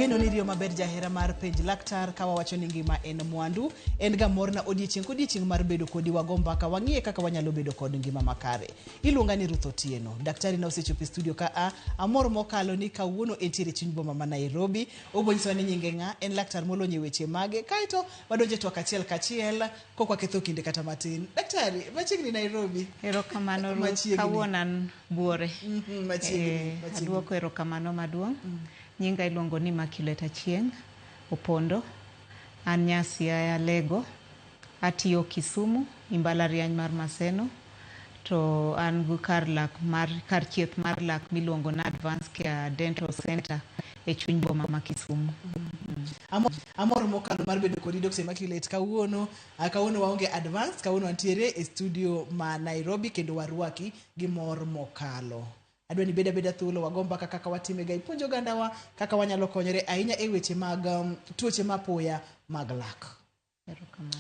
Ageno ni riyo maber jahera mar penj laktar ka wawacho ni ngima en mwandu. En ga morna odiechieng' kodiechieng' mar bedo kodi wago mbaka wang'iye kaka wanyalo bedo kod ngima makare. Iluonga ni Ruth Otieno. Daktari na osechopo e studio ka a amor mokalo ni kawuono entiere e chuny boma ma Nairobi. Obo nyisowa ni nyinge ng'a, en laktar molony e weche mage. Kaeto wadonjo e twak achiel kachiel kok waketho kinde kata matin. Daktari, machiegni Nairobi. Erokamano Ruth. Machiegni. Kawuono an buore. Machiegni, machiegni. Aduoko erokamano maduong'. Nyinga iluongo ni Immaculate Achieng' Opondo. An nya Siaya Lego. Atiyo Kisumu, i mbalariany mar Maseno. To an gi kar lak mar kar chieth mar lak miluongo ni Advanced Care Dental Center e chuny boma ma Kisumu. Amor mokalo mar bedo kodi Dr. Immaculate kawuono. Kawuono waonge advance, kawuono wantiere e studio ma Nairobi kendo warwaki gi mor mokalo. Adwa ni ibed abeda thuolo wago mbaka kaka watimega ipuonj ogandawa kaka wanyalo konyore ahinya e weche mag tuoche mapoya mag lak.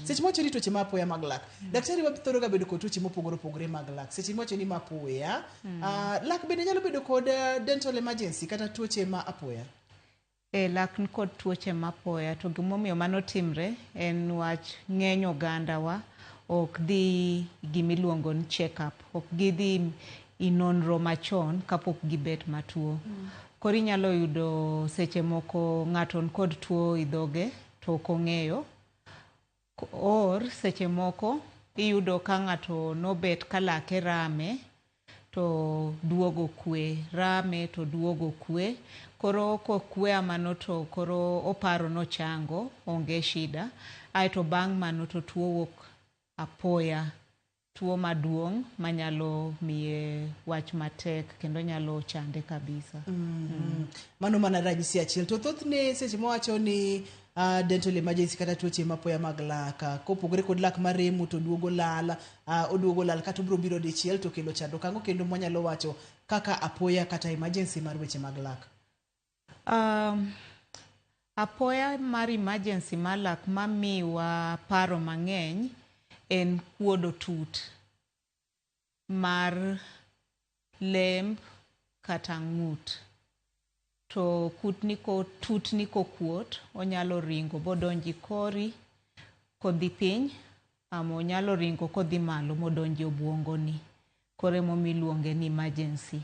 Seche mwacho ni tuoche mapoya mag lak, daktari wathoro ga bedo kod tuoche mopogore opogore mag lak. Seche mwacho ni mapoya, lak bende nyalo bedo kod dental emergency kata tuoche ma apoya. E lak nikod tuoche mapoya to gimomiyo mano timre en wach ng'eny ogandawa ok dhi gimiluongo ni check up, ok gidhi i nonro machon kapok gibet matuo. Koro inyalo yudo seche moko ng'ato nikod tuo i dhoge to ok ong'eyo or seche moko iyudo ka ng'ato nobet ka lake rame to duogo kwe, rame to duogo kwe. Koro kokwe amano to koro oparo nochango, onge shida. Aeto bang' mano to tuo wuok apoya, tuo maduong' manyalo miye wach matek kendo nyalo chande kabisa. Mano mana ranyisi achiel. To thothne seche mwawacho ni dental emergency kata tuoche mapoya mag lak, kopogore kod lak maremo to duogo lal, oduogo lal kata obiro biro dichiel to kelo chandruok. Ang'o kendo mwanyalo wacho kaka apoya kata emergency mar weche mag lak? Apoya mar emergency mar lak mamiwa paro mang'eny en kuodo tut mar lemb kata ng'ut. To kutni ko tutni kokuot onyalo ringo bodonji kori kodhi piny ama onyalo ringo kodhi malo modonji obuongoni. Koro emomiyo iluonge ni emergency.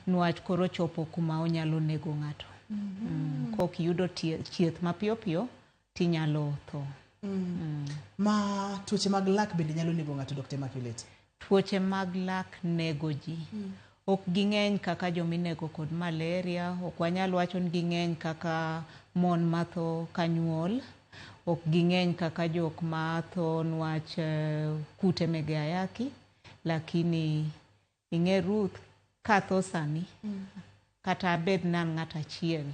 Niwach koro chopo kuma onyalo nego ng'ato. Kok iyudo thieth mapiyo piyo tinyalo tho. Ma tuoche mag lak bende nyalo nego ng'ato Dr. Immaculate? Tuoche mag lak nego ji. Ok ging'eny kaka jominego kod malaria, ok wanyal wacho ni ging'eny kaka mon matho kanyuol, ok ging'eny kaka jok matho nwach kute mege ayaki, lakini ing'e Ruth katho sani, kata abed ni an ng'at achiel,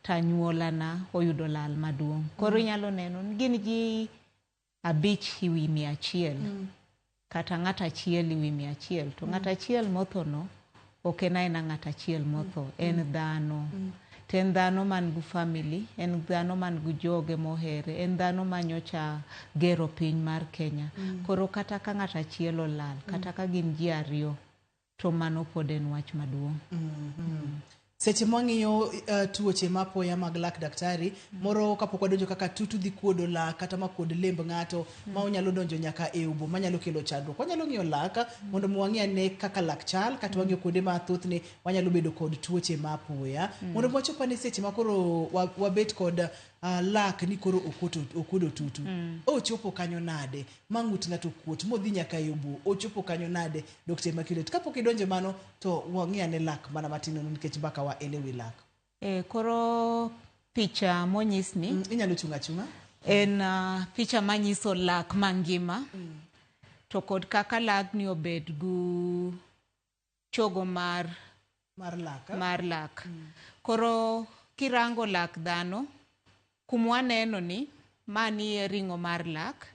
to anyuolana oyudo lal maduong'. Koro inyalo neno ni gin ji 5 e wi 100. Kata ng'at achiel e wi 100. To ng'at achiel motho no, ok en aena ng'at achiel motho, en dhano. To en dhano man gi family, en dhano man gi joge mohere, en dhano manyocha gero piny mar Kenya. Koro kata ka ng'at achiel olal, kata ka gin ji 2, to mano pod en wach maduong'. Seche mwang'iyo tuoche mapoya mag lak daktari, moro kapok wadonjo kaka tutu dhi kuodo lak kata makuod lemb ng'ato, ma onyalo donjo nyaka e obo manyalo kelo chandruok. Wanyalo ng'iyo lak mondo mi wang'i ane kaka lak chal, kata wang'iyo kuonde ma thothne wanyalo bedo kod tuoche mapoya. Mondo mi wachop ane seche ma koro wabet kod lak ni koro okuodo tutu. Ochopo kanyo nade? Ma ng'ut ng'ato okuot modhi nyaka e obo, ochopo kanyo nade? Dr. Immaculate, kapok idonjo mano to wang'i ane lak mana matin nono nikech mbaka wa en e wi lak. Koro picha monyisni Inyalo chung' achung'a? En picha manyiso lak mangima. To kod kaka lagni obed gu chogo mar Mar lak, eh? Mar lak. Koro kirango lak dhano, kumwaneno ni mani e ring'o mar lak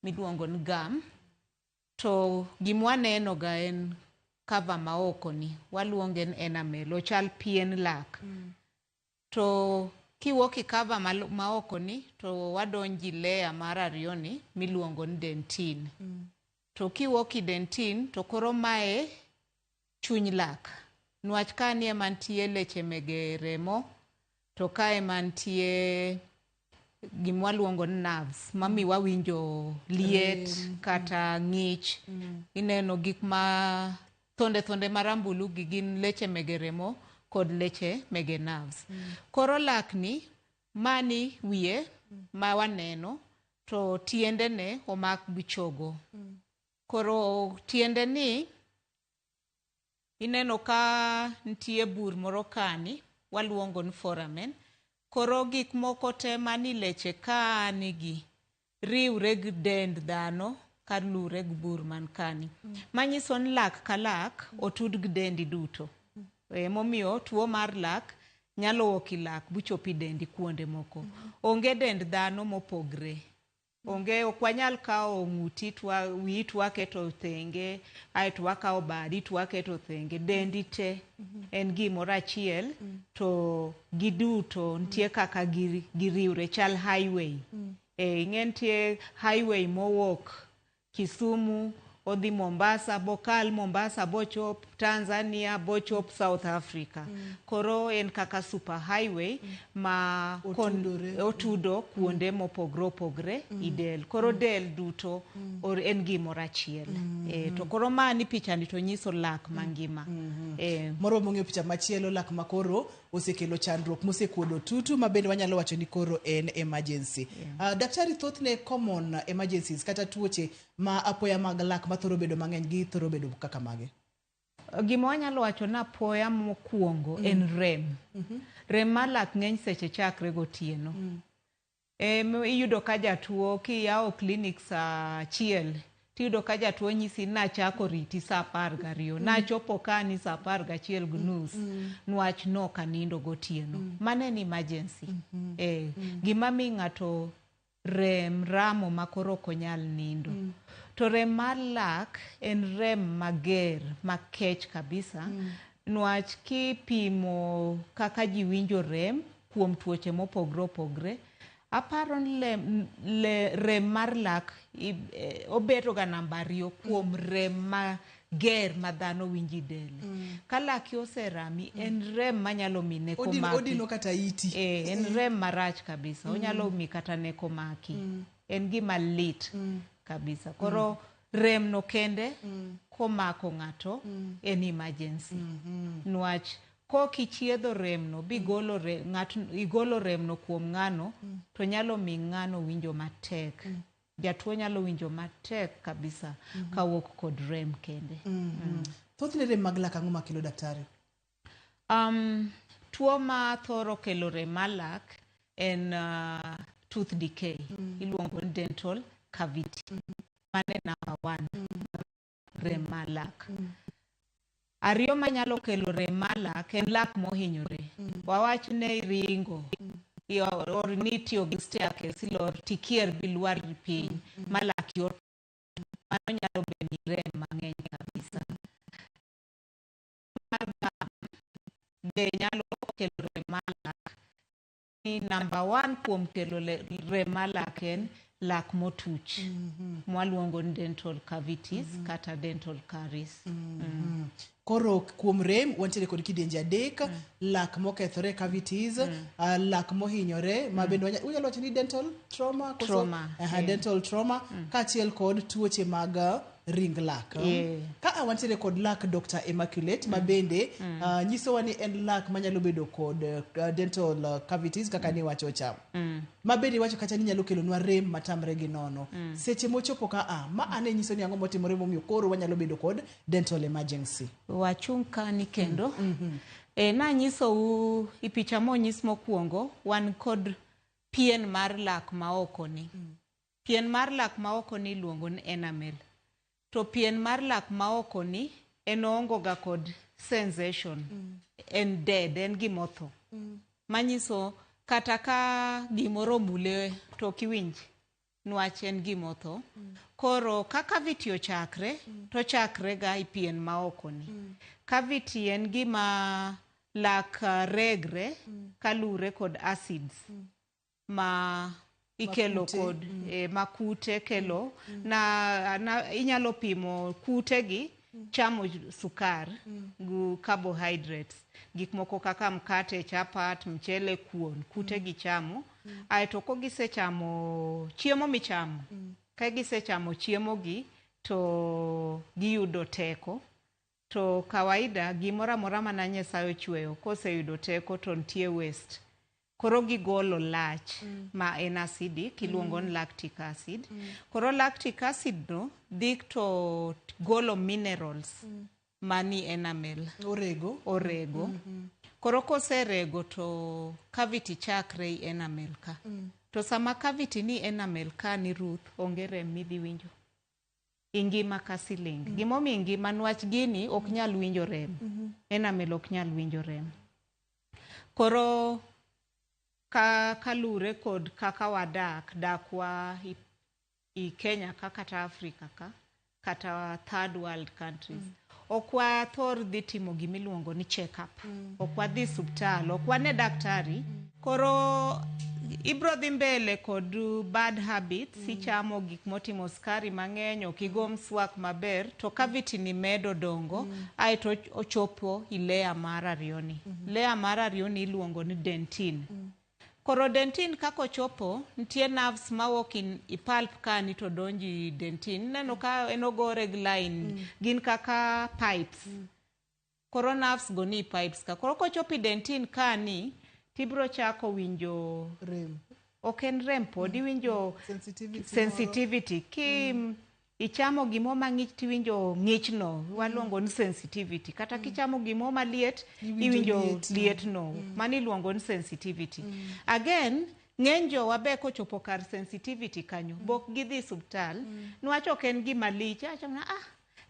miluongo ni gum. To gimwaneno ga en cover maoko ni, waluonge ni enamel, ochal pien lak. To kiwuok e cover maoko ni, to wadonji layer mar 2 ni miluongo ni dentin. To kiwuok e dentin, to koro mae chuny lak. Nwach ka nie mantie leche mege remo, To kae mantie gima waluongo ni nerves mami wawinjo liet kata ng'ich. Ineno gik ma thonde thonde marambulu gi gin leche mege remo kod leche mege nerves. Koro lakni mani wiye ma waneno to tiendene omak gi chogo. Koro tiende ni ineno ka nitie bur moro kani waluongo ni foramen. Koro gik moko te mani leche kani gi riwre gi dend dhano kalure gi bur man kani. Manyiso ni lak ka lak otud gi dendi duto. Emomiyo tuo mar lak nyalo wuok e lak buchop e dendi kuonde moko. Onge dend dhano mopogre. Onge ok wanyal kawo ng'uti wiyi to waketo thenge aeto wakawo badi to waketo thenge. Dendi te en gimoro achiel to giduto nitie kaka giriwre chal highway. Ing'e nitie highway mowuok Kisumu odhi Mombasa bokal Mombasa bochop Tanzania bochop South Africa. Koro en kaka super highway ma otudo kuonde mopogre opogre i del. Koro del duto en gimoro achiel. To koro mani pichani to nyiso lak mangima. Moro mong'eyo picha machielo lak makoro osekelo chandruok mosekuodo tutu ma bende wanyalo wacho ni koro en emergency. Daktari, thothne common emergencies kata tuoche ma apoya mag lak mathoro bedo mang'eny gi thoro bedo kaka mage? Gima wanyalo wacho ni apoya mokwongo en rem. Rem mar lak ng'eny seche chakre gotieno. Iyudo ka jatuo kiyawo klinik saa 1 tiyudo ka jatuo nyisi nachako riti saa 12 nachopo kani saa 11:30 nwach nok anindo gotieno. Mano en emergency. Gima mi ng'ato rem ramo makoro ok onyal nindo. To rem mar lak en rem mager makech kabisa. Nwach kipimo kaka ji winjo rem kuom tuoche mopogre opogre, aparo ni rem mar lak obedo ga namba 2 kuom rem mager ma dhano winjo e del. Ka laki oserami, en rem manyalo mi neko maki. Odino kata iti. En rem marach kabisa. Onyalo mi kata neko maki. En gima lit kabisa. Koro rem no kende komako ng'ato en emergency. Nwach kok ichiedho remno bigolo igolo remno kuom ng'ano to nyalo mi ng'ano winjo matek. Jatuo nyalo winjo matek kabisa kawuok kod rem kende. Thothne rem mag lak ang'o makelo, daktari? Tuo ma thoro kelo rem mar lak en tooth decay. Iluongo ni dental cavity. Mano e number 1 rem mar lak. Ariyo manyalo kelo rem mar lak en lak mohinyore. Wawach ne iringo or nitiyo gi staircase ilor tikier bilwar piny ma laki mano nyalo bedo rem mang'eny kabisa. Mar gum be nyalo kelo rem mar lak. Ni number 1 kuom kelo rem mar lak en lak motuch. Mwaluongo ni dental cavities kata dental caries. Koro kuom rem wantiere kod kidienje 3, lak mokethore cavities, lak mohinyore ma bende unyalo wacho ni dental trauma koso? Trauma, Dental trauma kaachiel kod tuoche mag ring lak. Ka wantiere kod lak Dr. Immaculate ma bende nyisowa ni en lak manyalo bedo kod dental cavities kaka ni wacho cha. Ma bende iwacho kacha ni nyalo kelonwa rem matamre gi nono. Seche mochopo ka ma ane nyiso ni ang'o motimore momiyo koro wanyalo bedo kod dental emergency. Wachung' kani kendo. Nanyisou e picha monyis mokwongo wan kod pien mar lak maoko ni. Pien mar lak maoko ni iluongo ni enamel. To pien mar lak maoko ni en oongo ga kod sensation. En dead, en gimotho. Manyiso kata ka gimoro omule to ok iwinj nwach en gimotho. Koro ka cavity ochakre, to ochakre ga e pien maoko ni. Cavity en gima lak regre kalure kod acids ma ikelo kod makute kelo. Na inyalo pimo kute gi chamo sukar gu carbohydrates, gik moko kaka mkate, chapat, mchele, kuon, kute gichamo. Aeto kogisechamo chiemo michamo, ka gisechamo chiemo gi to giyudo teko. To kawaida gimoro amora mana Nyasaye ochweyo koseyudo teko to nitie waste. Koro gigolo lach ma en acidic, iluongo ni lactic acid. Koro lactic acid no dhi to golo minerals mani enamel. Orego. Orego. Koro koserego to cavity chakre i enamel ka. To sama cavity ni enamel ka ni Ruth, onge rem midhi winjo. Ingima ka siling. Gimomiyo ingima nwach gini ok nyal winjo rem. Enamel ok nyal winjo rem. Koro kalure kod kaka wadak, dakwa i Kenya ka kata Africa ka, kata third world countries. Ok wathor dhi timo gimiluongo ni check up. Ok wadhi suptal, ok wane daktari. Koro ibro dhi mbele kod bad habits, ichamo gik motimo sukari mang'eny, ok igo mswak maber, to cavity ni medo dongo, aeto ochopo i layer mar ariyo ni. Layer mar ariyo ni iluongo ni dentin. Koro dentin kaka ochopo, nitie nerves mawuok i pulp kani to donjo i dentin. Ineno ka en ogore gi line, gin kaka pipes. Koro nerves go ni pipes ka. Koro kochopo i dentin kani, tibro chako winjo rem. Ok en rem pod, iwinjo sensitivity. Sensitivity. Ki ichamo gimo mang'ich tiwinjo ng'ichno, waluongo ni sensitivity. Kata kichamo gimo maliet, iwinjo lietno. Mano iluongo ni sensitivity. Again, ng'eny jowa be kochopo kar sensitivity kanyo, bok gidhi suptal, niwach ok en gima lich. Awacho mana,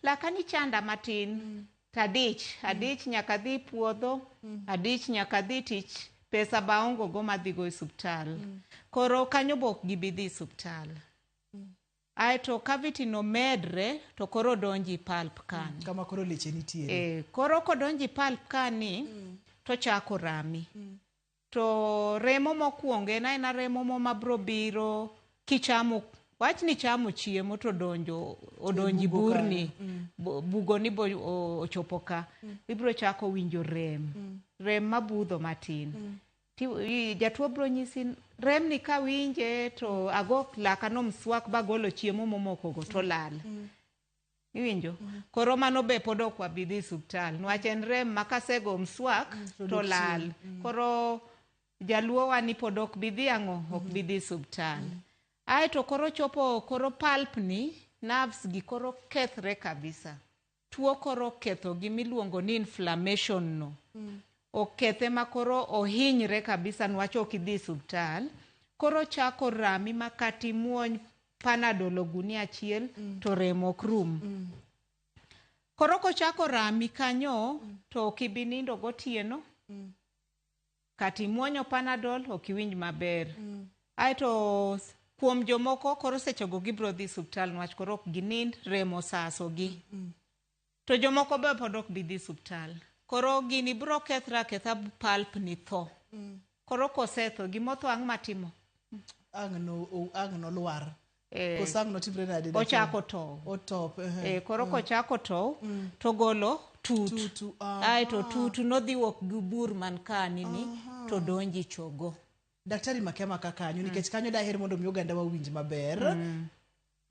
laka ni chanda matin, tadich, adich nyaka dhi puodho, adich nyaka dhi tich, pesa ba ongo go madhigo e suptal. Koro kanyo bok gibi dhi suptal. Aeto cavity no medre to koro donji pulp kani. Kama koro leche nitiere. Koro kodonji pulp kani, to chako rami. To remo mokwongo en aena remo mo mabro biro kichamo, wach ni chamo chiemo to donjo, odonji burni, bugo ni bo ochopo ka. Ibro chako winjo rem. Rem mabudho matin. Jatuo bro nyisi rem ni kawinje to ago laka no mswak bagolo chiemo momoko go to lal. Iwinjo? Koro mano be pod ok wabi dhi suptal. Niwach en rem ma kasego mswak to lal. Koro jaluo wa ni pod ok bi dhi ang'o? Ok bi dhi suptal. Aeto koro chopo koro pulp ni, nerves gi koro kethre kabisa. Tuo koro ketho gimiluongo ni inflammation no. Okethe ma koro ohinyre kabisa niwach ok idhi suptal. Koro chako rami ma kata imuony Panadol ogunia achiel to rem ok rum. Koro kochako rami kanyo to ok ibi nindo gotieno. Kata imuonyo Panadol ok iwinj maber. Aeto kuom jomoko koro sechego gibro dhi suptal niwach koro ok ginind, rem osasogi. To jomoko be pod ok bi dhi suptal. Koro gini bro kethre aketha pulp ni tho. Koro kosetho, gimotho ang' matimo? Ang' no lwar. Koso ang' notimre nade? Ochako tow. Otop. Koro kochako tow, to golo tutu. Tutu. Aeto tutu nodhi wuok gi bur man kani ni, to donji chogo. Daktari makia maka kanyo, nikech kanyo daher mondo mi oganda wawinj maber.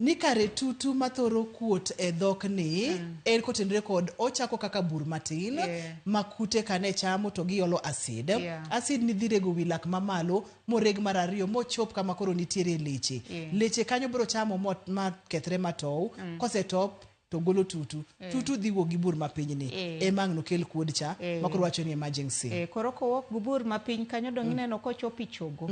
Ni kare tutu mathoro kuot e dhok ni, en kotenore kod ochako kaka bur matin, ma kute kane chamo to giolo acid. Acid ni dhi rego wi lak mamalo, moreg mar ariyo, mochop kama koro nitiere leche. Leche kanyo biro chamo ma kethre matow, kosetop to golo tutu. Tutu dhi wuok gi bur mapiny ni. Ema ang' nokel kuod cha, ma koro wacho ni emergency. Koro kowuok gi bur mapiny kanyo dong' ineno kochopo e chogo.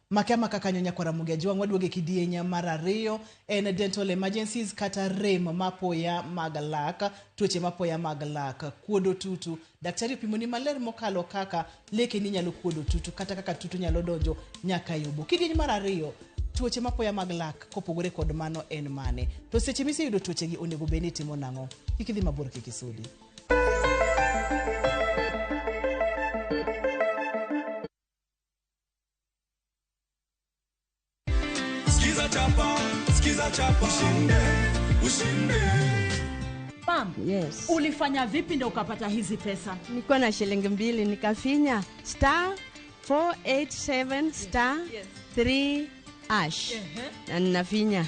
Makia maka kanyo nyakwara Ramogi Ajwang', waduogo e kidieny mar ariyo, en dental emergencies kata rem mapoya mag lak, tuoche mapoya mag lak, kuodo tutu. Daktari opimoni maler mokalo kaka lekeni nyalo kuodo tutu, kata kaka tutu nyalo donjo nyaka e obo. Kidieny mar ariyo, tuoche mapoya mag lak kopogore kod mano en mane? To seche miseyudo tuochegi onego bed ni itimo nang'o? Kik idhi mabor, kik isudi. Skiza chapa, skiza chapa, ushinde, ushinde. Ma'am, Yes. ulifanya vipi ndio ukapata hizi pesa? Nilikuwa na shilingi 2 nikafinya star 487 star 3 hash na ninafinya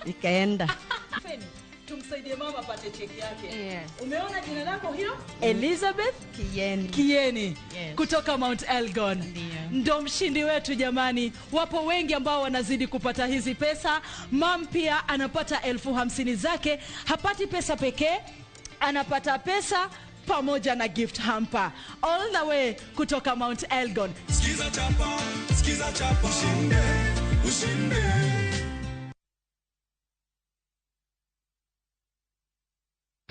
ikaenda. Feni, tumsaidie mama apate cheki yake. Yes. Umeona jina lako hilo? Elizabeth Kieni. Kieni Yes. kutoka Mount Elgon. Ndiyo. Ndo mshindi wetu jamani. Wapo wengi ambao wanazidi kupata hizi pesa. Mam pia anapata 50,000 zake. Hapati pesa pekee, anapata pesa pamoja na gift hamper all the way kutoka Mount Elgon. Skiza chapa, skiza chapa, ushinde, ushinde.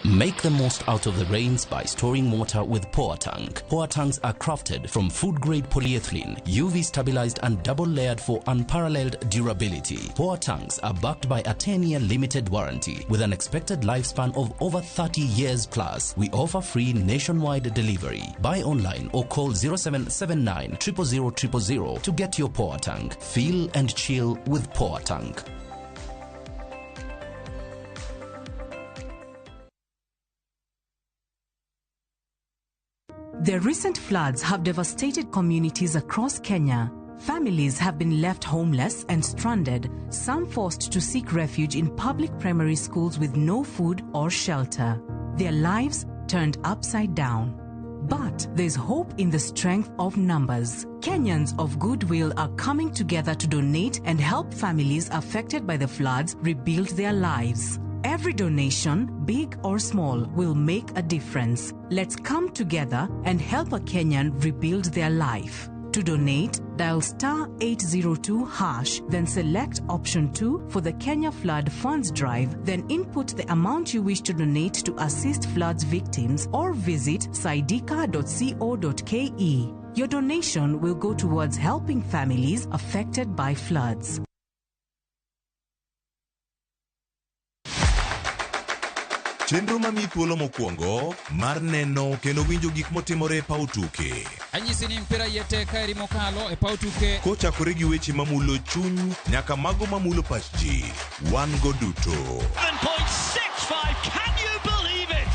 Make the most out of the rains by storing water with Poa Tank. Poa Tanks are crafted from food-grade polyethylene, UV stabilized and double-layered for unparalleled durability. Poa Tanks are backed by a 10-year limited warranty with an expected lifespan of over 30 years plus. We offer free nationwide delivery. Buy online or call 0779 000 000 to get your Poa Tank. Feel and chill with Poa Tank. The recent floods have devastated communities across Kenya. Families have been left homeless and stranded, some forced to seek refuge in public primary schools with no food or shelter. Their lives turned upside down. But there's hope in the strength of numbers. Kenyans of goodwill are coming together to donate and help families affected by the floods rebuild their lives. Every donation, big or small, will make a difference. Let's come together and help a Kenyan rebuild their life. To donate, dial star 802 hash, then select option 2 for the Kenya Flood Funds Drive, then input the amount you wish to donate to assist floods victims or visit saidika.co.ke. Your donation will go towards helping families affected by floods. Chenro mamiyi thuolo mokwongo mar neno kendo winjo gik motimore e paw tuke. Anyisi ni mpira iye tek kaeri mokalo e paw tuke. Kochakore gi weche mamulo chuny nyaka mago mamulo pach ji, wan go duto. 7.65, can you believe it?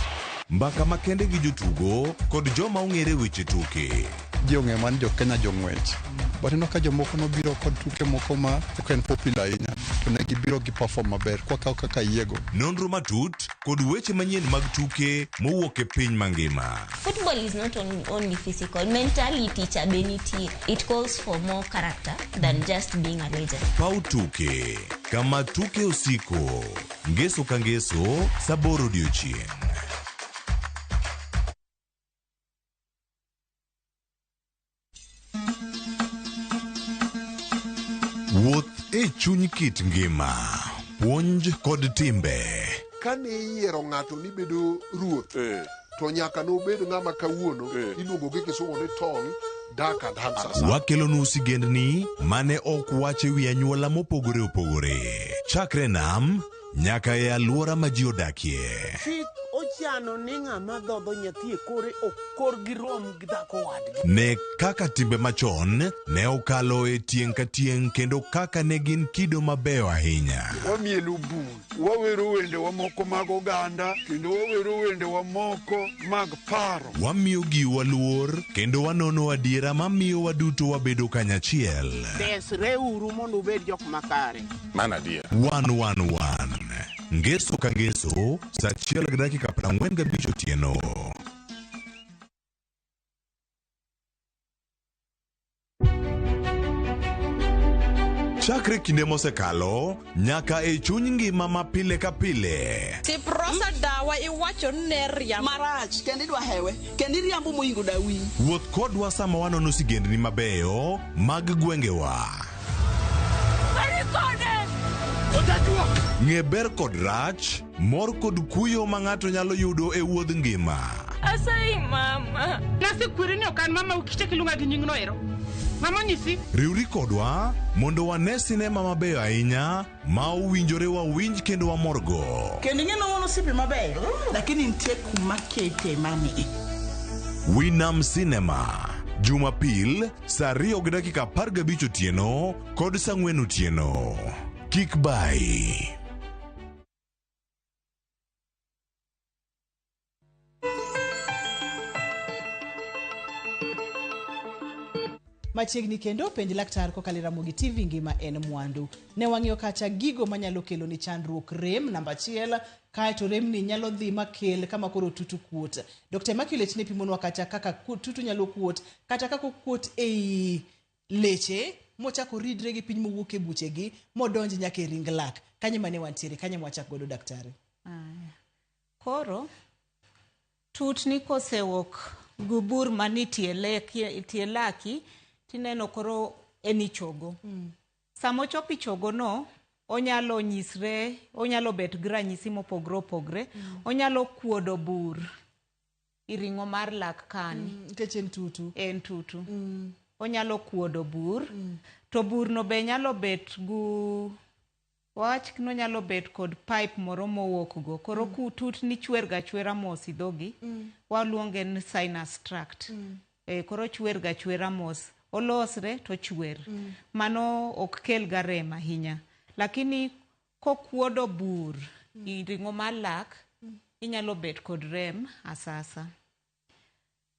Mbaka makende gi jotugo kod joma ong'ere weche tuke. Ji ong'eyo mana ni jo Kenya jong'wech. But ineno ka jomoko nobiro kod tuke moko ma ok en popular ahinya to ne gibiro gi perform maber kwakawo kaka yiego. Nonro matut kod weche manyien mag tuke mowuok e piny mangima. Football is not only physical, mentality cha be nitie. It calls for more character than just being a legend. Paw tuke kama tuke osiko. Ngeso ka ngeso sa 8 odiochieng'. Wuoth e chuny kit ngima, puonj kod timbe. Kane iyiero ng'ato ni bedo ruoth, to nyaka nobed ng'ama kawuono iluongo gi kisungu ni tall, dark and handsome. Wakelonu sigendni mane ok wach e wi anyuola mopogore opogore. Chakre nam nyaka e alwora ma ji odakie. Chik ochano ni ng'ama dhodho nyathi e kore ok korgi rom gi dhako wadgi. Ne kaka timbe machon ne okalo e tieng' ka tieng' kendo kaka ne gin kido mabeyo ahinya. Wamielo bul, wawero wendewa moko mag oganda kendo wawero wendewa moko mag paro. Wamiyo giwa luor kendo wanono adiera mamiyo waduto wabedo kanyachiel. Desreuru mondo ubed jok makare. Mano adier. 111 Ngeso ka ngeso sa 1:45 otieno. Chakre kinde mosekalo nyaka e chuny ngima ma pile ka pile. Tiprosa dawa iwacho ni ne riambo. Marach kendo idwa hewe kendo iriambo moingo dawi. Wuoth kodwa sama wanono sigendni mabeyo mag gwengewa. Ng'e ber kod rach, mor kod kuyo ma ng'ato nyalo yudo e wuodh ngima. Asayi mama. Nasekweri ni ok an mama ukichak iluonga gi nyingno ero. Mama onyisi. Riwri kodwa mondo wane sinema mabeyo ahinya ma owinjore wawinj kendo wamorgo. Kendo ing'e ni wan osiepe mabeyo, lakini nitie kuma kete mami. Winam Cinema Jumapil saa 2:15 otieno kod saa 4 otieno. Kik bayi. Machiegni kendo penj laktar kokalo e Ramogi TV ngima en mwandu. Ne wang'iyo kacha gigo manyalo kelo ni chandruok rem namba achiel kaeto remni nyalo dhi makel kama koro tutu kuot. Dr. Immaculate ne pimonwa kacha kaka tutu nyalo kuot kata kaka okuot ei leche mochako ridre gi piny mowuok e buchegi modonj nyaka e ring lak. Kanye mane wantiere? Kanye mwachak godo daktari? Aya. Koro tutni kosewuok gi bur manie tie leki, tie laki tineno koro en i chogo. Sama ochopo i chogo no, onyalo nyisre, onyalo bet gi ranyisi mopogre opogre. Onyalo kuodo bur i ring'o mar lak kani. Nikech en tutu. En tutu. Onyalo kuodo bur. To burno be nyalo bet gu wawach ni onyalo bet kod pipe moro mowuok go. Koro ku tutni chwer ga chwera mos i dhogi, waluonge ni sinus tract. Koro chwer ga chwera mos. Olosre to chwer. Mano ok kel ga rem ahinya. Lakini kokuodo bur i ring'o mar lak, inyalo bet kod rem asasa.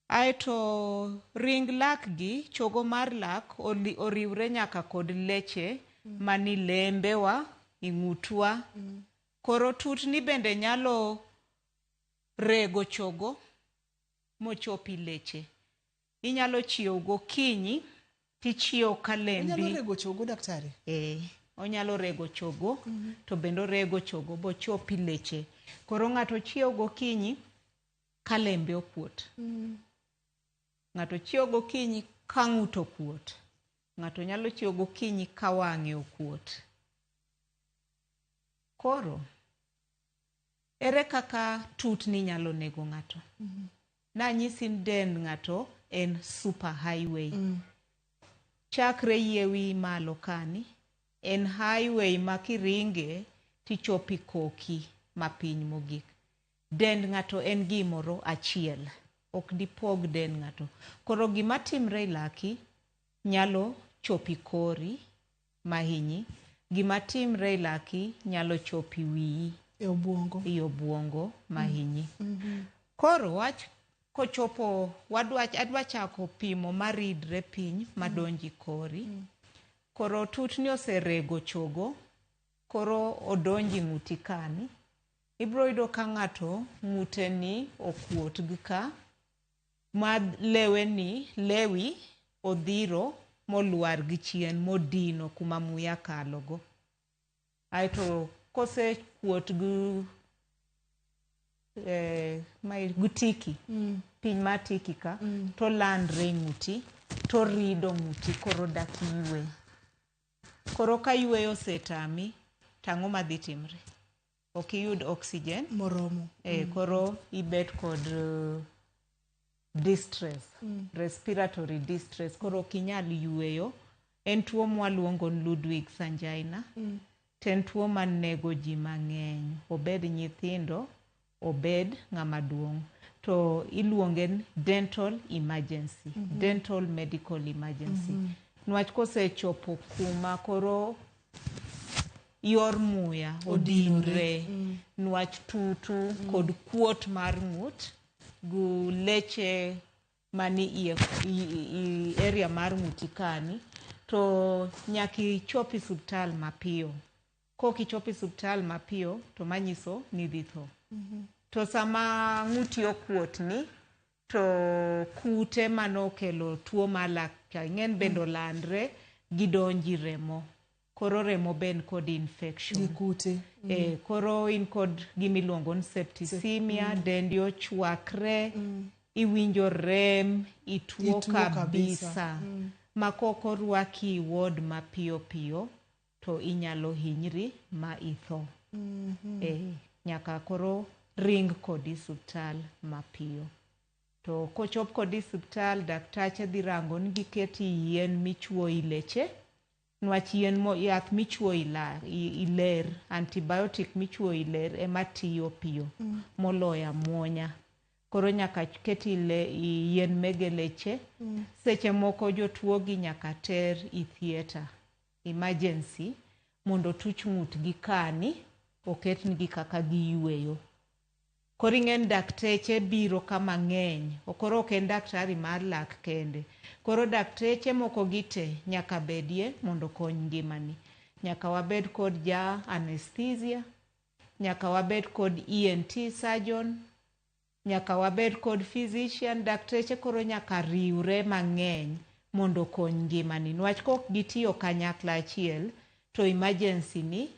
Aeto ring lak gi, chogo mar lak oriwre nyaka kod leche mani lembewa, i ng'utwa. Koro tutni bende nyalo rego chogo mochopi leche. Inyalo chiew gokinyi tichiew ka lembi. Onyalo rego chogo daktari? Onyalo rego chogo to bende orego chogo bochopi leche. Koro ng'ato chiew gokinyi ka lembe okuot. Ng'ato chiew gokinyi ka ng'ute okuot. Ng'ato nyalo chiew gokinyi ka wang'e okuot. Koro, ere kaka tutni nyalo nego ng'ato? Nanyisi ni dend ng'ato en super highway. Chakre yie wiyi malo kani, en highway ma kiringe tichopo koki mapiny mogik. Dend ng'ato en gimoro achiel. Ok dipog dend ng'ato. Koro gima timre e laki nyalo chopi kori mahinyi. Gima timre e laki nyalo chopi wiyi. E obuongo. E obuongo mahinyi. Koro wach kochopo adwa chako pimo maridre piny madonji kori. Koro tutni oserego chogo, koro odonji ng'uti kani. Ibiro yudo ka ng'ato ng'ute ni okuot gi ka, ma lewe ni, lewi odhiro molwar gi chien modino kuma muya kalogo. Aeto kosekuot gi gi tiki, piny mar tiki ka, tolandre e ng'uti, torido ng'uti koro dak ywe. Koro ka yweyo osetami, tang'o madhi timre? Ok iyud oxygen moromo. Koro ibet kod distress, respiratory distress. Koro ok inyal yweyo. En tuo mwaluongo ni Ludwig's angina. To en tuo manego ji mang'eny. Obed nyithindo, obed ng'ama duong'. To iluonge ni dental emergency. Dental medical emergency. Nwach kosechopo kuma koro yor muya odinre nwach tutu kod kuot mar ng'ut gu leche mani iye i area mar ng'uti kani to nyaka ichop e suptal mapiyo. Kok ichopo e suptal mapiyo to manyiso ni idhi tho. To sama ng'uti okuot ni to kute manokelo tuo mar lak cha ing'en bende olandre gidonji remo. Koro remo be kod infection. Gi kute. Koro in kod gimiluongo ni septicemia, dendi ochwakre, iwinjo rem, ituo Ituo kabisa. kabisa. Ma kok orwaki e ward mapiyo piyo to inyalo hinyri ma itho. Nyaka koro ring kodi suptal mapiyo. To kochop kodi suptal, daktache dhi rango ni giketi yien michuoyo i leche, nwach yien mo, yath michuoyo i ler, antibiotic michuoyo i ler ema tiyo piyo moloyo amuonya. Koro nyaka keti yien mege leche. Seche moko jotuo gi nyaka ter i theatre, emergency, mondo otuch ng'utgi kani, oketnigi kaka giyweyo. Koro ing'e ni dakteche biro kama ng'eny. Koro ok en daktari mar lak kende. Koro dakteche moko gi te nyaka bedie mondo okony ngimani. Nyaka wabed kod ja anesthesia, nyaka wabed kod ENT surgeon, nyaka wabed kod physician. Dakteche koro nyaka riwre mang'eny mondo okony ngimani. Niwach kok gitiyo kanyakla achiel, to emergency ni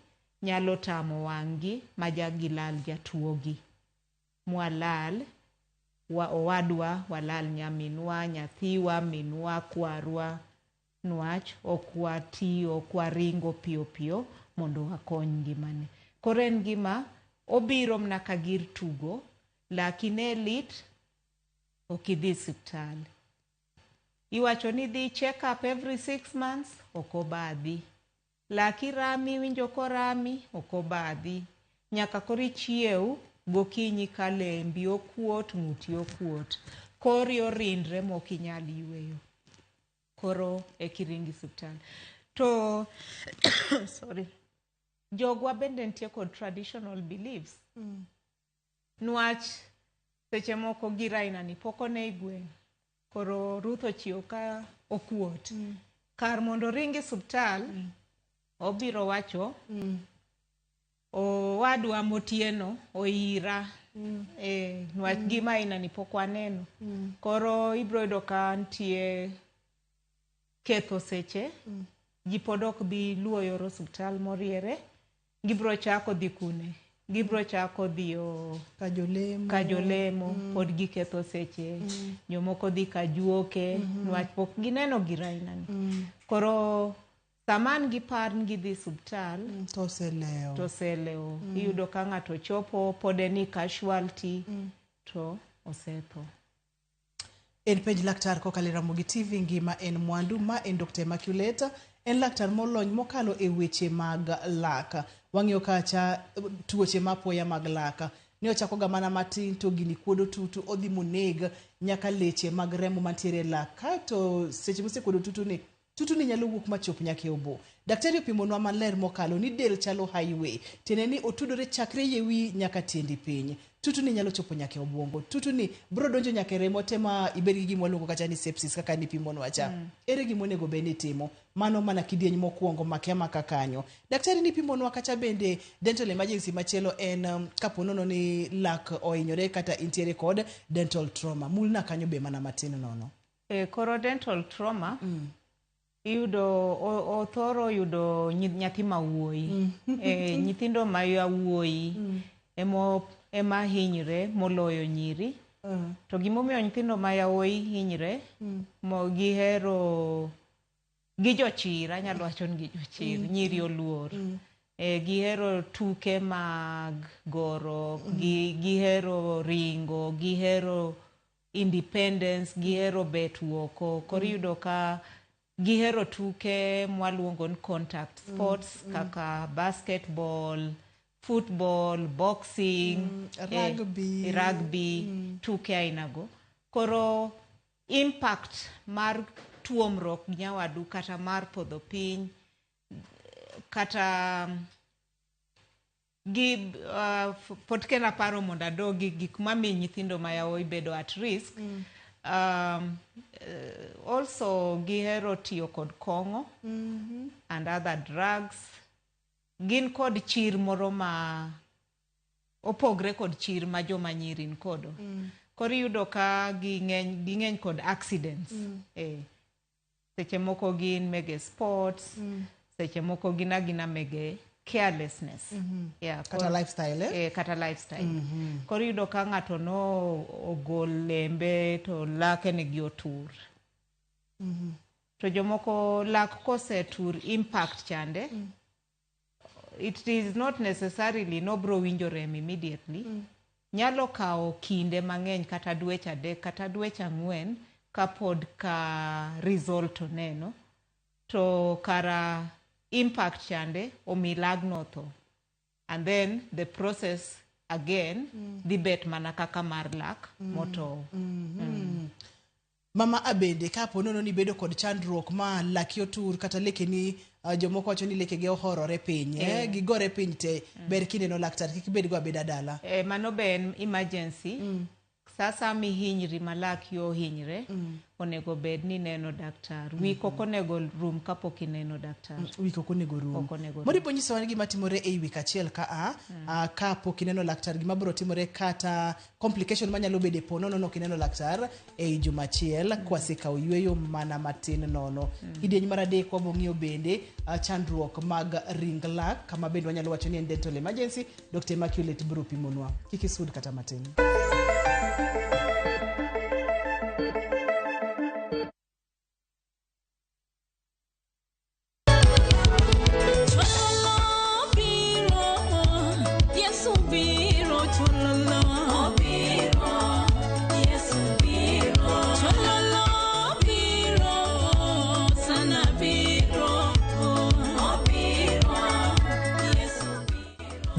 nyalo tamo wang'gi ma gilal jatuo gi. Mwalal wa owadwa, walal nyaminwa, nyathiwa, minwa, kwarwa, nwach ok watiyo, ok waringo piyo piyo mondo wakony ngimane. Koro en gima obiro mana ka gir tugo, laki ne lit, ok idhi osiptal. Iwacho ni idhi check up every 6 months, ok obadhi. Laki rami, iwinjo korami, ok obadhi. Nyaka koro ichiew gokinyi ka lembi okuot, ng'uti okuot. Kori orindre mok inyal yweyo. Koro eka iringo osiptal. To sorry. Jogwa bende nitie kod traditional beliefs. Nwach seche moko gir aina ni pok one e gweng'. Koro Ruth ochiew ka okuot. Kar mondo oring osiptal, obiro wacho owadwa Motieno oira. Nwach gima aina ni pok waneno. Koro ibiro yudo ka nitie ketho seche. Ji pod ok bi luwo yor osiptal moriere. Gibiro chako dhi kune. Gibiro chako dhiyo kajolemo. Pod giketho seche. Jomoko dhi kajuoke. Nwach pok gineno gir aina ni. Koro sama an gi par ni gidhi osiptal, to oselewo. To oselewo. Iyudo ka ng'ato chopo pod en e casualty to osetho. En penj laktar kokalo e Ramogi TV ngima en mwandu. Ma en Dr. Immaculate, en laktar molony mokalo e weche mag lak. Wang'iyo kacha tuoche mapoya mag lak. Ne ochako ga mana matin to gini kuodo tutu odhi moneg nyaka leche mag remo mantiere e lak. Kaeto seche mosekuodo tutu ni, tutu ni nyalo wuok machop nyaka e obo. Daktari opimonwa maler mokalo ni del chalo highway. Tiende ni otudore chakre yie wiyi nyaka tiendi piny. Tutu ni nyalo chopo nyaka e obwongo. Tutu ni bro donjo nyaka e remo te ma ibed gi gima waluongo kacha ni sepsis kaka nipimonwa cha. Ere gima onego bed ni itimo? Mano mana kidieny mokwongo make amaka kanyo. Daktari nipimonwa kacha bende dental emergency machielo en kapo nono ni lak ohinyore kata intiere kod dental trauma. Mulna kanyo be mana matin nono. Koro dental trauma iyudo othoro yudo nyathi ma wuoyi. Nyithindo ma yawuoyi ema hinyre moloyo nyiri. To gimomiyo nyithindo ma yawuoyi hinyre, mo gihero gi jochir, anyalo wacho ni gi jochir, nyiri oluor. Gihero tuke mag goro, gihero ringo, gihero independence, gihero bet oko. Koro iyudo ka gihero tuke mwaluongo ni contact sports kaka basketball, football, boxing, rugby, rugby, tuke ainago. Koro impact mar tuomruok gi nyawadu kata mar podho piny kata gi pod kendo aparo mondo adogi gik mamiyo nyithindo ma yawuoyi bedo at risk. Also gihero tiyo kod kong'o and other drugs. Gin kod chir moro ma opogre kod chir ma joma nyiri ni kodo. Koro iyudo ka ging'eny kod accidents. Seche moko gin mege sports, seche moko gin agina mege carelessness. Yeah, kata lifestyle, eh? Kata lifestyle. Koro iyudo ka ng'ato no ogol lembe to lake nigi otur. To jomoko lak kosetur impact chande. It is not necessarily no bro winjo rem immediately. Nyalo kawo kinde mang'eny kata dweche 3 kata dweche 4 kapod ka result oneno. To kara impact chande omi lagno tho. And then the process again dhi bet mana kaka mar lak motowo. Mama abende kapo nono ni bedo kod chandruok ma laki otur kata lekeni Jomoko wacho ni lekege ohorore piny, gigore piny te, ber kineno laktar, kik ibed go abeda dala. Mano be en emergency. Sasa mihinyri ma laki ohinyre, onego bed ni ineno daktar. Wik ok onego rum kapok ineno daktar. Wik ok onego rum. Ok onego rum. Moripo nyisowa ni gima timore ei wik achiel ka a, kapok ineno laktar, gima biro timore kata complication manyalo bedo e po nono nok ineno laktar ei juma achiel, kwasekawo yueyo mana matin nono. Kidieny mar adek wabo ng'iyo bende chandruok mag ring lak, kama bende wanyalo wacho ni en dental emergency. Dr. Immaculate biro pimonwa. Kik isud kata matin.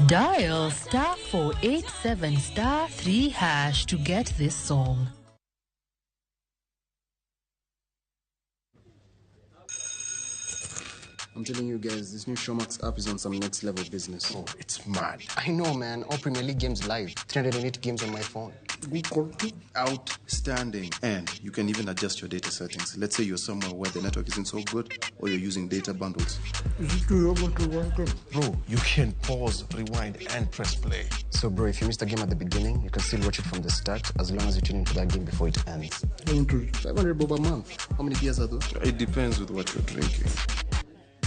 Dial star 487 star 3 hash to get this song. I'm telling you guys, this new Showmax app is on some next level business. Oh, it's mad. I know, man. All Premier League games live. 308 games on my phone. Outstanding. And you can even adjust your data settings. Let's say you're somewhere where the network isn't so good or you're using data bundles. Bro, you can pause, rewind, and press play. So, bro, if you missed a game at the beginning, you can still watch it from the start as long as you tune into that game before it ends. 500 bob a month. How many beers are those? It depends with what you're drinking.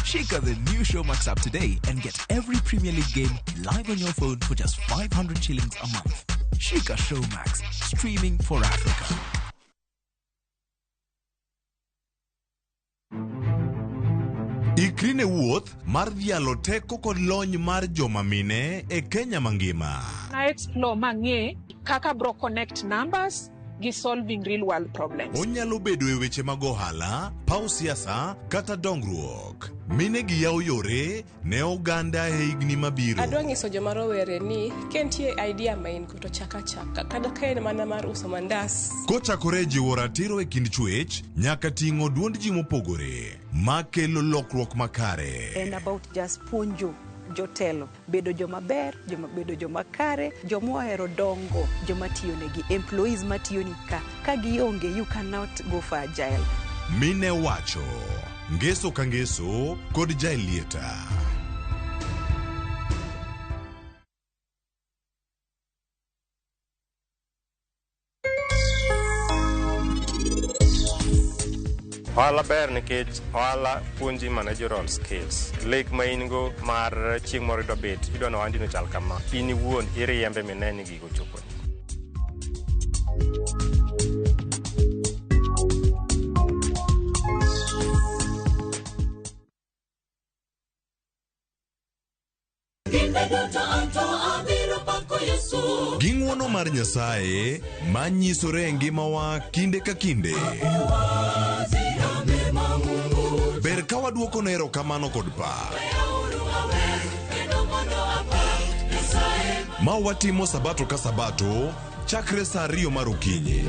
Shake the new Showmax app today and get every Premier League game live on your phone for just 500 shillings a month. Shika Showmax, streaming for Africa. Ikri ne wuoth mar dhialo teko kod lony mar joma mine e Kenya mangima. Na explore mang'e kaka bro connect numbers gi solving real world problems. Onyalo bedo e weche mag ohala, paw siasa kata dongruok. Mine gi yawo yore ne oganda e higni mabiro. Adwa nyiso joma rowere ni ka nitie idea ma in go to chak achaka kata ka en mana mar uso mandas. Kochakore e jiwo ratiro e kind chwech nyaka ting'o duond ji mopogore makelo lokruok makare. En about just puonjo jotelo bedo joma ber, joma bedo joma kare, joma ohero dongo, joma tiyo negi, employees matiyo ni ka gionge you cannot go for agile. Mine wacho ngeso ka ngeso kod Jaelieta. Ohala ber nikech ohala puonji managerial skills. Lek ma in go mar chieng' moro idwa bet, idwa ni ohandi no chal kama. In iwuon iriembe mine ni gigo choponi. Gi ng'wono mar Nyasaye manyisore e ngimawa kinde ka kinde. Ber ka waduoko ne erokamano kod pak. Ma watimo sabato ka sabato chakre saa 2 mar okinyi.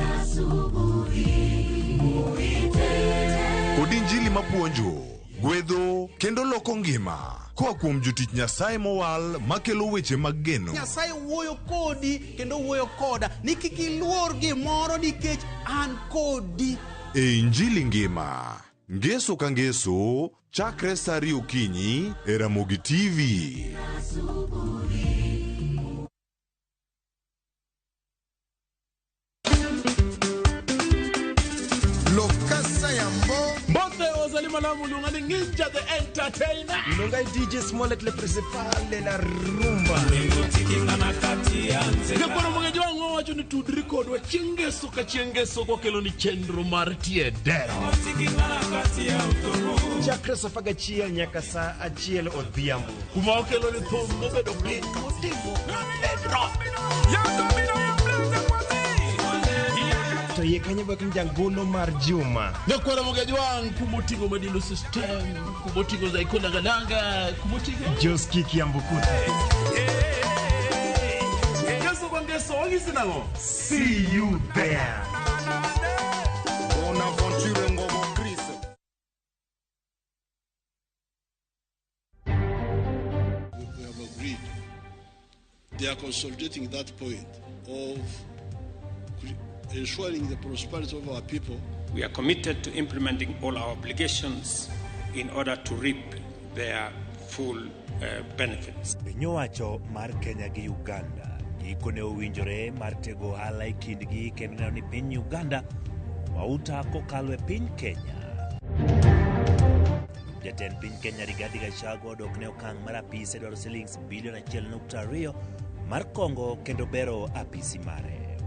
Kod injili mapuonjo, gwedho kendo loko ngima. Koa kuom jotich Nyasaye mowal makelo weche mag geno. Nyasaye wuoyo kodi kendo wuoyo koda ni kik iluor gimoro nikech an kodi. E Injili ngima, ngeso ka ngeso, chakre saa 2 okinyi e Ramogi TV. Lokasa Yambo. Mbote ozali malamu luonga ni Ninja the Entertainer. Luonga DJ Smollett le principal de la rumba. Nyakwaro mang'eny wang'o wacho ni tudri kodwa chieng' ngeso ka chieng' ngeso kokelo ni chenro mar tie dero. Chakre saa 11 nyaka saa 1 odhiambo. Kuma okelo ni thum mobedo piny motimo pedro. To yie kanyo bak ni jangolo mar Juma. Nyakwaro mang'eny wang' kumoting'o Madilo System, kumoting'o Zaiko Langalanga, kumoting'o Joski Kiambukuta. Ngeso kwa ngeso, wang'isi nang'o? See you there. Bonaventure Ngobo Chris. are consolidating that point of ensuring the prosperity of our people. We are committed to implementing all our obligations in order to reap their full benefits. Piny owacho mar Kenya gi Uganda gikone owinjore mar tego ohala e kindgi kendo neno ni piny Uganda mauta kokalo e piny Kenya. Jatend piny Kenya Rigathi Gachagua odok ne okang' mar apise dwaro silings bilion 1.2 mar kongo kendo bero apisi mare.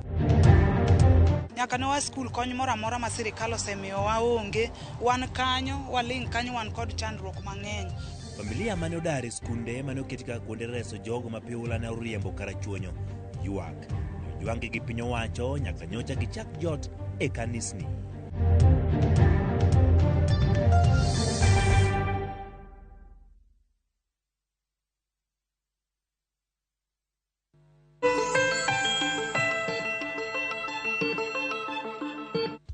Nyaka ne wa skul kony moro amora ma sirikal osemiyowa onge. Wan kanyo, waling' kanyo wan kod chandruok mang'eny. Familia mane odar e skunde mane oketi kaka kuonde reso jogo ma piula ne oriembo karachuonyo ywak ni ojwang'gi gi piny owacho nyaka nyocha gichak jot e kanisni.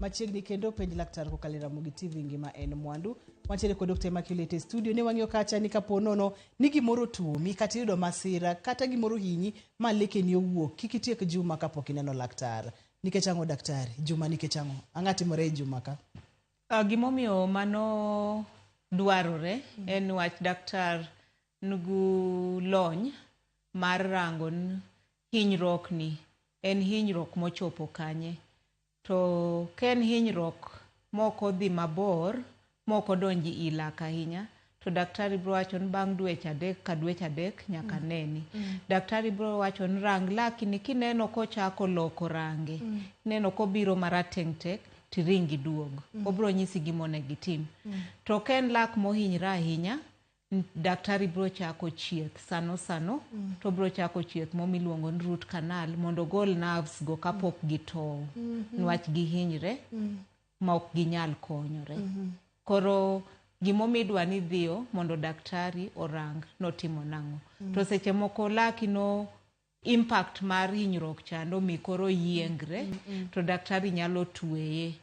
Machiegni kendo penj laktar kokalo e Ramogi TV ngima en mwandu. Wantiere kod Dr. Immaculate e studio ne wang'iyo kacha ni kapo nono ni gimoro tuomi kata iyudo masira kata gimoro hinyi ma lekeni owuok kik itiek juma kapok ineno laktar. Nikech ang'o daktari? Juma nikech ang'o? Ang'o timore e juma ka? Gimomiyo mano dwarore en wach daktar nigi lony mar rango ni hinyruok ni en hinyruok mochopo kanye. To ka en hinyruok mok odhi mabor, mok odonjo i lak ahinya, to daktari biro wacho ni bang' dweche 3 ka dweche 3 nyaka neni. Daktari biro wacho ni rang laki ni kineno kochako loko range, ineno kobiro marateng' tek, tiring iduog. Obiro nyisi gima onego itim. To ka en lak mohinyre ahinya, daktari biro chako chieth sano sano, to biro chako chieth mo miluongo ni root canal mondo ogol nerves go kapok gitow, niwach gihinyre ma ok ginyal konyore. Koro gimomiyo idwa ni idhiyo mondo daktari orang notimo nang'o. To seche moko laki no impact mar hinyruok chando mi koro yiengre, to daktari nyalo tweye.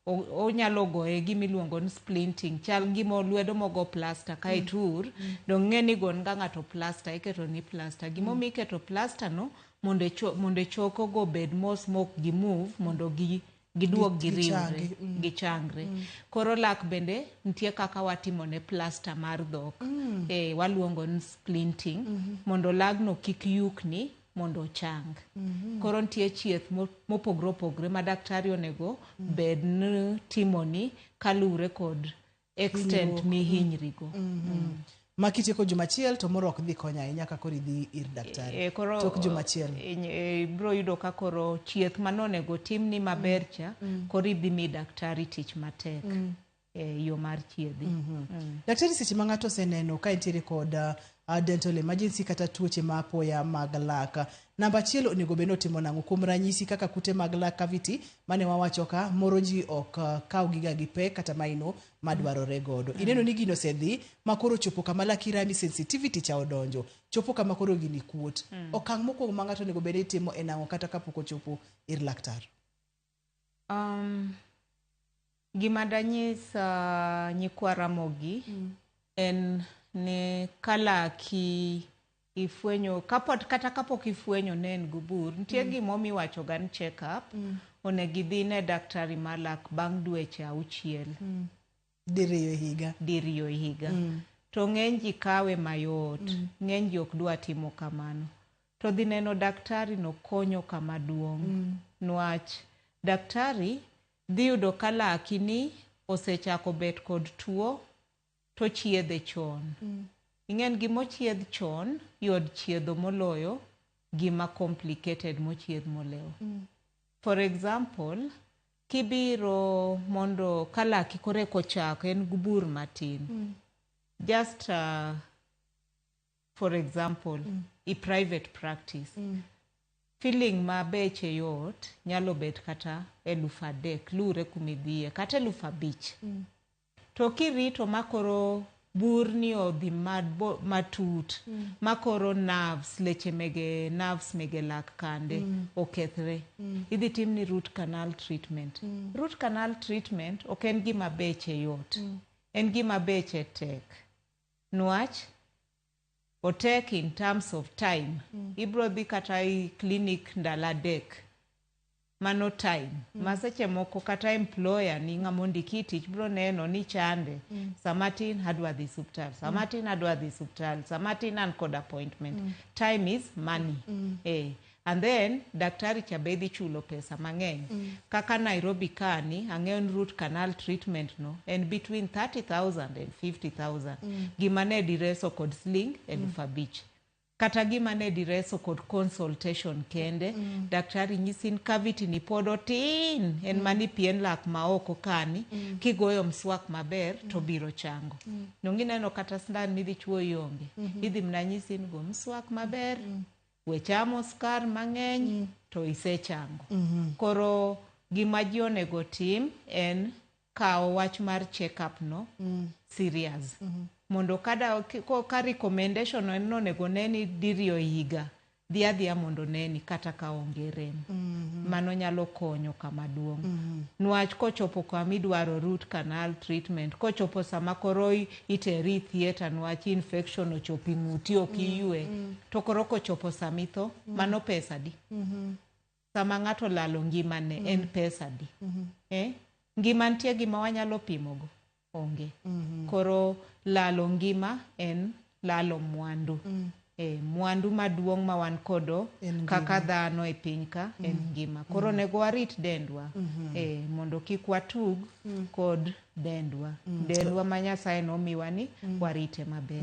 Onyalo goye gimiluongo ni splinting, chal gima lwedo mogo plaster ka itur, dong ng'e ni gon ga ng'ato plaster, iketo ni plaster. Gimomiyo iketo plaster no mondo choko go bed mos mok gi move mondo giduog giriwre, gichangre. Koro lak bende nitie kaka watimo ne plaster mar dhok. Waluongo ni splinting, mondo lagno kik yukni mondo ochang. Koro nitie chieth mopogore opogore ma daktari onego bed ni timoni kaluwore kod extent mihinyrigo. Ma kitieko juma achiel to moro ok dhi konyo ahinya ka koro idhi ir daktari. Koro Tok juma achiel. Ibiro yudo ka koro chieth manonego timni maber cha, koro idhi mi daktari tich matek. Yo mar chiedhi. Daktari, seche ma ng'ato oseneno ka entiere kod dental emergency kata tuoche ma apoya mag lak, namba achiel onego bed ni otimo nang'o? Kuom ranyisi kaka kute mag lak cavity mane wawacho ka, moro ji ok kaw giga gi pek kata maino madwarore godo. Ineno ni gino osedhi ma koro chopo kama laki rami, sensitivity cha odonjo, chopo kama koro gini kuot. Okang' mokwongo ma ng'ato onego bed ni timo en ang'o kata kapok ochopo ir laktar? Gima danyis nyikwa Ramogi en ni ka laki ifwenyo, kata kapok ifwenyo ne en gi bur, nitie gimomiyo iwacho ga ni check up, onego idhi ne daktari mar lak bang' dweche 6. Diriyo e higa. Diriyo e higa. To ng'eny ji kawe mayot, ng'eny ji ok dwa timo kamano. To dhi neno daktari no konyo kama duong'. Nwach daktari dhi yudo ka laki ni osechako bet kod tuo to chiedhe chon. Ing'en gimochiedh chon yot chiedho moloyo gima complicated mochiedh molewo. For example, kibiro mondo ka laki koro eka ochako en gi bur matin. Just for example, i private practice. Filling ma beche yot nyalo bet kata 3,000 luwre kumidhiye, kata 5,000. To kirito makoro burni odhi matut, makoro nerves, leche mege nerves mege lak kande okethre, idhi timni root canal treatment. Root canal treatment ok en gima beche yot, en gima beche tek. Nwach Otek in terms of time. Ibro dhi kata i clinic ndalo 3. Mano time. Ma seche moko kata employer ni ng'ama ondiki tich bro neno ni chande. Sama tin adwa dhi suptal. Sama tin adwa dhi suptal. Sama tin an kod appointment. Time is money. And then daktari cha be dhi chulo pesa mang'eny. Kaka Nairobi kani, ang'eyo ni root canal treatment no en between 30,000 and 50,000. Gima ne direso kod siling 5,000. Kata gima ne direso kod consultation kende, daktari nyisi ni cavity ni pod otin, en mani pien lak ma oko kani, kigoyo mswak maber to biro chango. Donge ineno kata sindan midhi chuoyi onge. Idhi mana nyisi ni go mswak maber, we chamo skar mang'eny, to isechango. Koro gima ji onego tim en kawo wach mar check up no serious. Mondo kada ka recommendation en nonego neni diriyo higa, dhi adhiya mondo neni kata ka onge rem. Mano nyalo konyo kama duong'. Nwach kochopo kama idwaro root canal treatment, kochopo sama koro iteri theatre nwach infection ochopo ng'uti ok iywe, to koro kochopo sama itho, mano pesa di. Sama ng'ato lalo ngimane, en pesa di. Ngima nitie gima wanyalo pimogo? Onge. Koro lalo ngima en lalo mwandu. Mwandu maduong' ma wan kodo kaka dhano e piny ka en ngima. Koro onego warit dendwa, mondo kik watug kod dendwa. Dendwa ma Nyasaye nomiwa ni warite maber.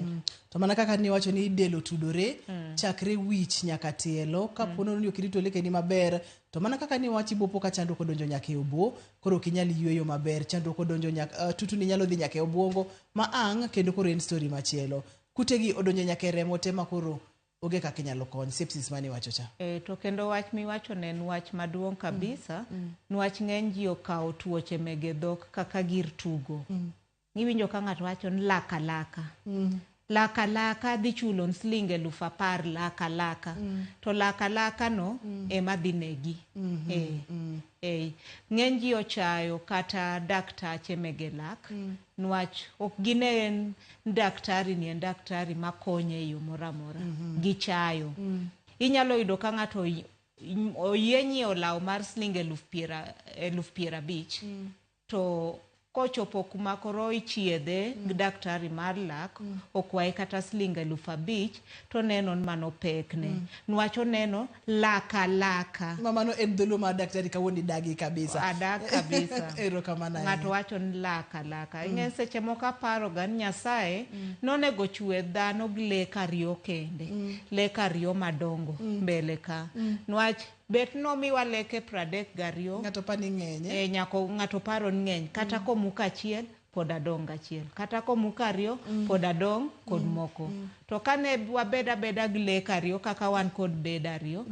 To mana kaka niwacho ni del otudore, chakre wich nyaka tielo, kapo ni ok irito lekeni maber, to mana kaka niwacho ibopo ka chandruok odonjo nyaka e obo, koro ok inyal yweyo maber, chandruok odonjo nyaka, tutuni nyalo dhi nyaka e obwongo, ma ang' kendo koro en story machielo. Kutegi odonjo nyaka e remo te ma koro onge kaka inyalo kony, sepsis mane iwacho cha. To kendo wach miwacho ne en wach maduong' kabisa, nwach ng'eny ji okawo tuoche mege dhok kaka gir tugo. Iwinjo ka ng'ato wacho ni laka laka. Laka laka dhi chulo siling 10,000 laka laka. To laka laka no ema dhi negi. Ng'eny ji ochayo kata daktache mege lak. Nwach ok gine daktari ni en daktari makonye e yo moro amora. Gichayo. Inyalo yudo ka ng'ato oyie nyiewo law mar siling 50,000. To kochopo kuma koro ichiedhe gi daktari mar lak, okwaye kata siling 5,000, to neno ni mano pekne. Nwach oneno laka laka. Ma mano en dholuo mar daktari kawuono idagi kabisa. Adag kabisa. Erokamano ahinya. Ng'ato wacho ni laka laka. Ing'e seche moko aparo ga ni Nyasaye nonego chwe dhano gi lek ariyo kende. Lek ariyo madongo mbele ka. Nwach bet nomiwa leke 32. Ng'ato paro ni ng'eny. Ng'ato paro ni ng'eny. Kata komuko achiel, pod adong' achiel. Kata komuko ariyo, pod adong' kod moko. To kane wabed abeda gi lek ariyo, kaka wan kod bed ariyo,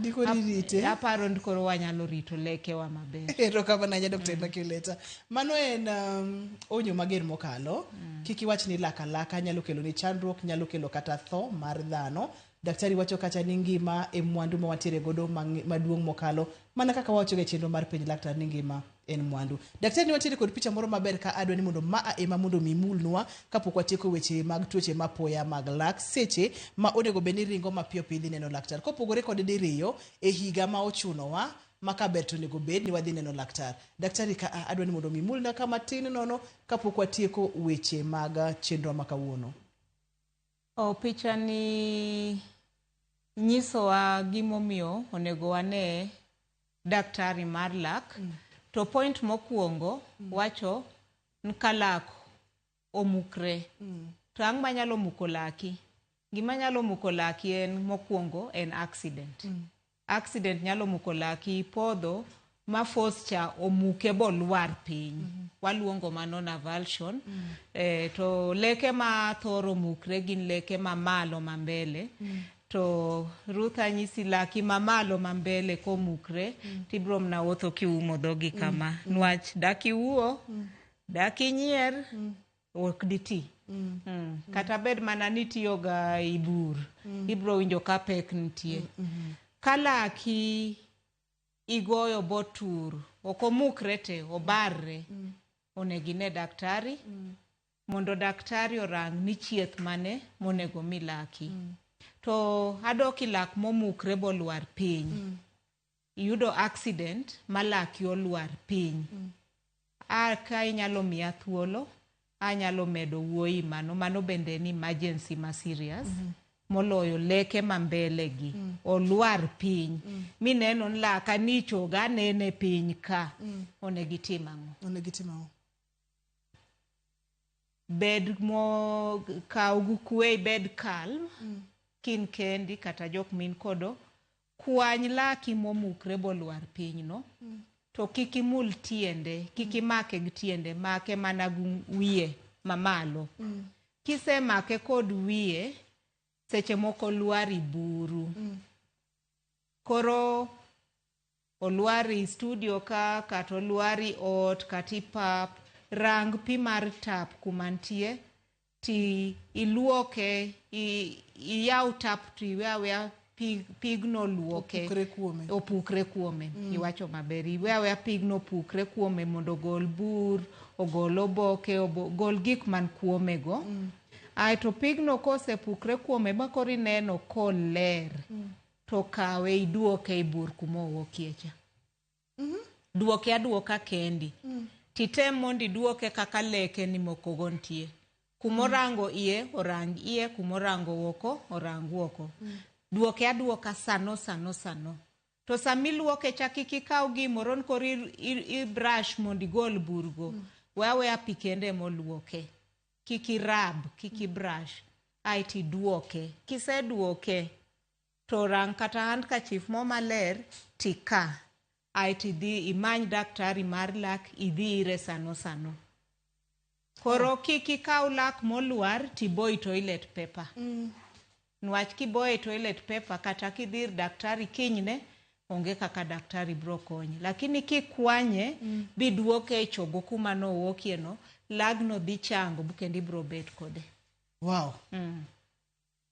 aparo ni koro wanyalo rito lekewa maber. Erokamano ahinya Dr. Immaculata. Mano en onyo mager mokalo. Kik iwach ni laka laka nyalo kelo ni chandruok, nyalo kelo kata tho mar dhano. Daktari wacho kacha ni ngima e mwandu ma wantiere godo maduong' mokalo, mana kaka wawacho e chenro mar penj laktar ni ngima en mwandu. Daktari ni wantiere kod picha moro maber ka adwa ni mondo maa ema mondo mi mulnwa kapok watieko weche mag tuoche mapoya mag lak, seche ma onego bed ni ringo mapiyo piyo idhi neno laktar. Kopogore kod diriyo e higa ma ochunowa ma kaber to onego bed ni wadhi neno laktar. Daktari ka adwa ni mondo mi mulna kama tin nono kapok watieko weche mag chenro ma kawuono. Picha ni nyisowa gimomiyo onego wane daktari mar lak. To point mokwongo wacho ni ka lak omukre. To ang' manyalo muko laki? Gima nyalo muko laki en mokwongo en accident. Accident nyalo muko laki podho ma force cha omuke bolwar piny. Waluongo mano avulsion. To leke ma thoro mukre gin leke ma malo ma mbele. To Ruth anyisi laki ma malo ma mbele komukre, tibiro mana wuotho kiumo dhogi kama. Nwach dak iwuo, dak inyier, ok diti. Kata bed mana ni itiyoga i bur, ibiro winjo ka pek nitie. Ka laki igoyo botur, ok omukre te, obarre, onego ine daktari, mondo daktari orang ni chieth mane monego mi laki. To adok e lak momukre bolwar piny. Iyudo accident ma laki olwar piny. Ka inyalo miya thuolo, anyalo medo wuoyi mano. Mano bende en emergency ma serious. Moloyo leke ma mbele gi. Olwar piny. Mineno ni laka ni choga anene piny ka. Onego itim ang'o? Onego itim ang'o? Bed mo kaw gi kwe, ibed calm. Kin kendi kata jok min kodo, kwany laki momukre bolwar piny no. To kik imul tiende, kik imake gi tiende, make mana gi wiye mamalo. Kisemake kod wiye, seche moko lwar i buru. Koro olwar i studio ka, kata olwar i ot, kata i pap, rang pi mar tap kuma nitie, ti iluoke, iyaw tap to iwe aweya pigno luoke. Opukre kuome. Opukre kuome. Iwacho maber. Iwe aweya pigno opukre kuome mondo ogol bur, ogol oboke, ogol gik man kuome go. Aeto pigno kosepukre kuome ma koro ineno koler, to kawe iduoke e bur kuma owuokie cha. Duoke aduoka kendi. Titem mondo iduoke kaka leke ni mokogo nitie. Kumorango iye, orang iye, kumorango oko, orang oko. Duoke aduoka sano, sano, sano. To samiluoke cha kik ikaw gimoro ni koro i brush mondo igol burgo. We aweya pi kende emoluoke. Kik irab, kik i brush. Aeto iduoke. Kiseduoke, to rang kata handkerchief mo maler tika. Aeto idhi imany daktari mar lak, idhi ire sano sano. Koro kik ikaw lak molwar tiboyi toilet paper. Nwach kiboye toilet paper kata kidhi ir daktari kinyne, onge kaka daktari bro konyi. Lakini kikwanye, biduoke e chogo kuma nowuokie no, lagno dhi chango kendo ibro bet kode. Wow.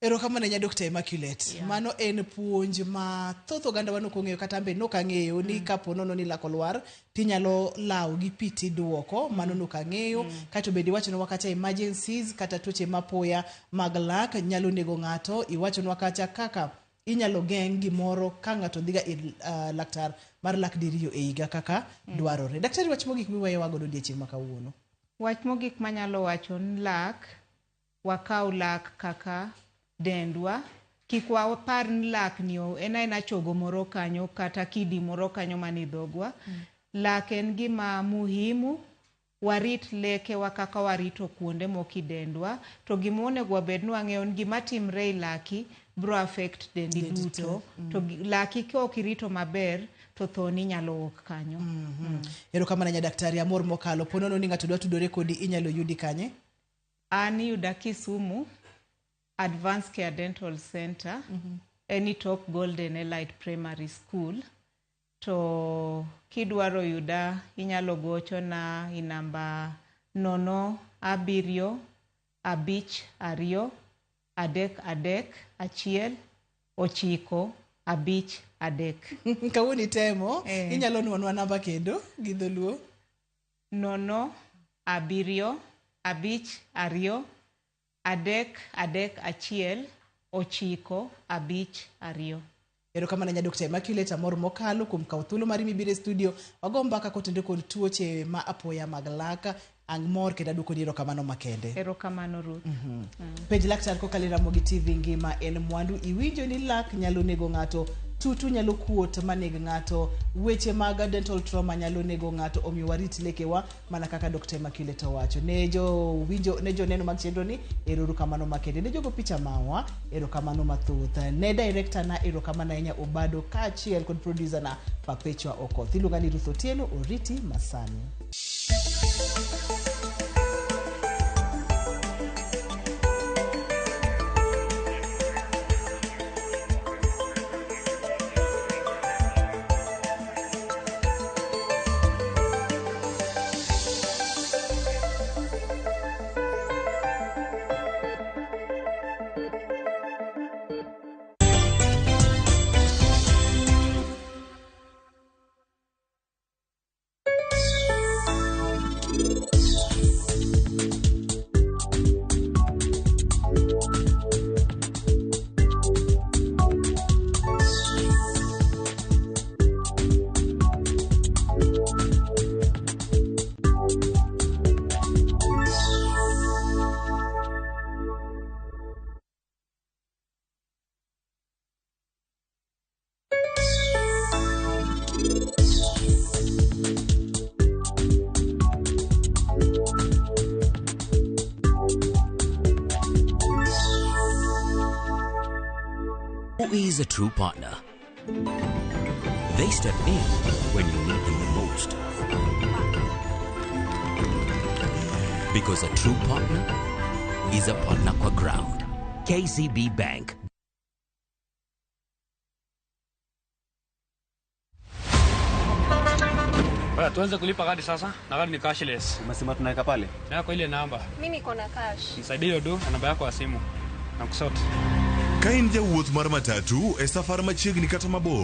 Erokamano ahinya Dr. Immaculate. Mano en puonj ma thoth oganda wa nok ong'eyo kata an be nok ang'eyo ni kapo nono ni lak olwar tinyalo lawo gi pi tiduoko. Mano nok ang'eyo. Kaeto bende iwachonwa kata emergencies kata tuoche mapoya mag lak nyalo nego ng'ato. Iwachonwa kata kaka inyalo geng' gimoro ka ng'ato dhiga ir laktar mar lak diriyo e higa kaka dwarore. Daktari, wach mogik miweyowa godo odiechieng' ma kawuono. Wach mogik manyalo wacho ni lak, wakaw lak kaka dendwa. Kik wapar ni lak ni en aena chogo moro kanyo kata kidi moro kanyo manie dhogwa. Lak en gima muhimu. Warit lekewa kaka warito kuonde moko e dendwa. To gima onego wabed ni wang'eyo ni gima timre e laki bro affect dendi duto. To laki ka ok irito maber, to thoni nyalo wuok kanyo. Erokamano ahinya daktari, amor mokalo. Po nono ni ng'ato dwa tudore kodi, inyalo yudi kanye? An iyuda Kisumu, Advanced Care Dental Center, en e tok Golden Elite Primary School. To kidwaro yuda, inyalo gochona e namba 0 7 5 2 3 3 1 9 5 3. Kawuono itemo, inyalo nuonwa namba kendo gi dholuo. 0 7 5 2 3 3 1 9 5 2. Erokamano ahinya Dr. Immaculate, amor mokalo kuom kawo thuolo mari mibiro e studio wago mbaka kotenore kod tuoche ma apoya mag lak. Amor kendo aduokoni erokamano makende. Erokamano Ruth. Penj laktar kokalo e Ramogi TV ngima en mwandu. Iwinjo ni lak nyalo nego ng'ato, tutu nyalo kuot maneg ng'ato, weche mag dental trauma nyalo nego ng'ato, omiyo warit lekewa mana kaka Dr. Immaculate owacho. Ne jo winjo, ne joneno mag chenro ni, erokamano makende. Ne jogo picha mawa, erokamano mathoth. Ne director na, erokamano ahinya Obado, kaachiel kod producer na Perpetua Okoth. Iluonga ni Ruth Otieno, oriti masani. Who is a true partner? They step in when you need them the most. Because a true partner is a partner kwa ground. KCB Bank. Baya, tuanze kulipa kadi sasa na kadi ni cashless. Umesema tunaweka pale? Yako ile namba. Mimi niko na cash. Nisaidie hiyo do na namba yako ya simu. Na kusort. Ka in jawuoth mar matatu e safar machiegni kata mabor.